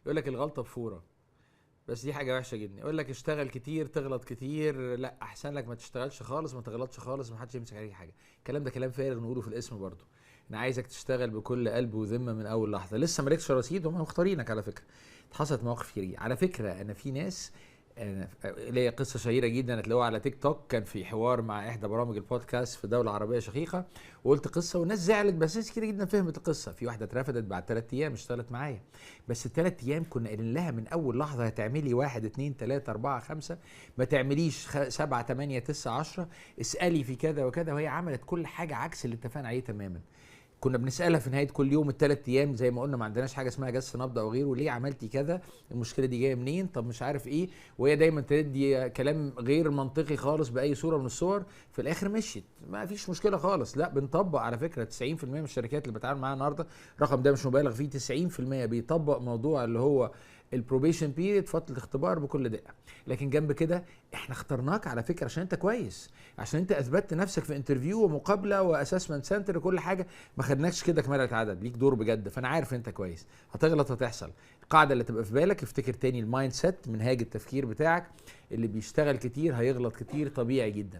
يقول لك الغلطة بفوره، بس دي حاجة وحشة جدا. يقول لك اشتغل كتير تغلط كتير، لا احسن لك ما تشتغلش خالص، ما تغلطش خالص، ما حدش يمسك عليك حاجة. الكلام ده كلام فارغ نقوله في الاسم برضو. انا عايزك تشتغل بكل قلب وذمه من اول لحظة. لسه مالكش رصيد، هم مختارينك على فكرة. حصلت مواقف كتير على فكرة. انا في ناس، انا ليا قصة شهيرة جدا هتلاقوها على تيك توك، كان في حوار مع احدى برامج البودكاست في دولة عربية شقيقه، وقلت قصة والناس زعلت، بس ناس كتير جدا فهمت القصة. في واحدة اترفدت بعد 3 ايام اشتغلت معايا، بس ال3 ايام كنا قايلين لها من اول لحظة هتعملي 1 2 3 4 5، ما تعمليش 7 8 9 10، اسالي في كذا وكذا، وهي عملت كل حاجة عكس اللي اتفقنا عليه تماما. كنا بنسالها في نهاية كل يوم ال3 ايام، زي ما قلنا ما عندناش حاجة اسمها جس نبض او غيره، ليه عملتي كذا، المشكلة دي جاية منين، طب مش عارف ايه، وهي دايما تدي كلام غير منطقي خالص باي صوره من الصور. في الاخر مشيت، ما فيش مشكلة خالص. لا بنطبق على فكرة 90% من الشركات اللي بتعامل معاها النهارده، الرقم ده مش مبالغ فيه، 90% بيطبق موضوع اللي هو ال probation period، فترة الاختبار بكل دقه. لكن جنب كده احنا اخترناك على فكرة عشان انت كويس، عشان انت اثبتت نفسك في interview ومقابله و assessment center وكل حاجة، ما خدناكش كده كمالة عدد، ليك دور بجد، فانا عارف انت كويس، هتغلط هتحصل. القاعدة اللي تبقى في بالك، افتكر تاني ال mindset، منهاج التفكير بتاعك، اللي بيشتغل كتير هيغلط كتير، طبيعي جدا.